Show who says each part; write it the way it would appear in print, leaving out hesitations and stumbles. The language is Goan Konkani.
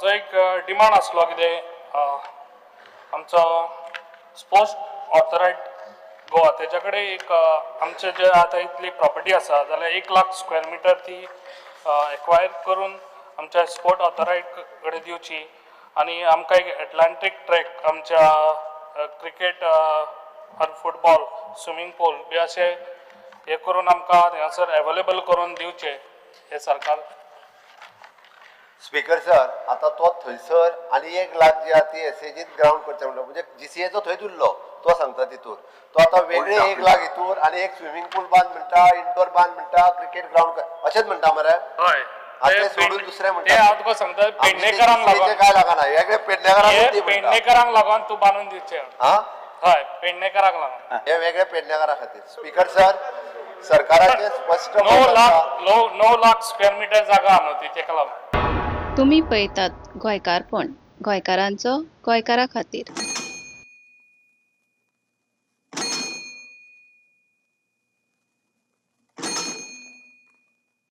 Speaker 1: म्हाजो एक डिमांड आसलो कितें, आमचो स्पोर्ट्स ऑथोरायट गोवा तेच्या कडेन एक आमचे जे आतां इतली प्रॉपर्टी आसा जाल्यार 1 लाख स्क्वेअर मिटर ती एक्वायर करून आमच्या स्पोर्ट ऑथोरायट कडेन दिवची आनी आमकां एक एटलांटीक ट्रॅक आमच्या क्रिकेट आनी फुटबॉल, स्विमींग पूल बी अशें हे करून आमकां थंयसर एवेलेबल करून दिवचें हें सरकार.
Speaker 2: स्पीकर सर, आता तो थंयसर आनी 1 लाख जी आहा ती एसएजीन ग्रावंड करचें म्हणटा, म्हणजे जीसीएचो थंयच उरलो. तो सांगता तितूर तो आतां वेगळे 1 लाख हितूर आनी एक स्विमींग पूल बांद म्हणटा, इंडोर बांद म्हणटा, क्रिकेट ग्रावंड अशेंच म्हणटा मरे.
Speaker 1: हय.
Speaker 2: आतां ते सोडून दुसरें म्हणटा.
Speaker 1: ते हांव तुका सांगता, पेडणेकरांक लागून.
Speaker 2: काय लागना, वेगळे पेडणेकरांक
Speaker 1: हे
Speaker 2: ती म्हणटा.
Speaker 1: पेडणेकरांक लागून तूं बांदून दिवचें.
Speaker 2: हा.
Speaker 1: हय, पेडणेकरांक लागून.
Speaker 2: हे वेगळे पेडणेकरा खातीर. स्पीकर सर, सरकाराचे स्पश्ट
Speaker 1: णव
Speaker 2: मत आसा.
Speaker 1: लाख, 9 लाख स्क्वेअर मिटर जागा आहा न्हू ती, तेका लागून.
Speaker 3: तुमी पळयतात गोंयकारपण, गोंयकारांचो गोंयकारा खातीर.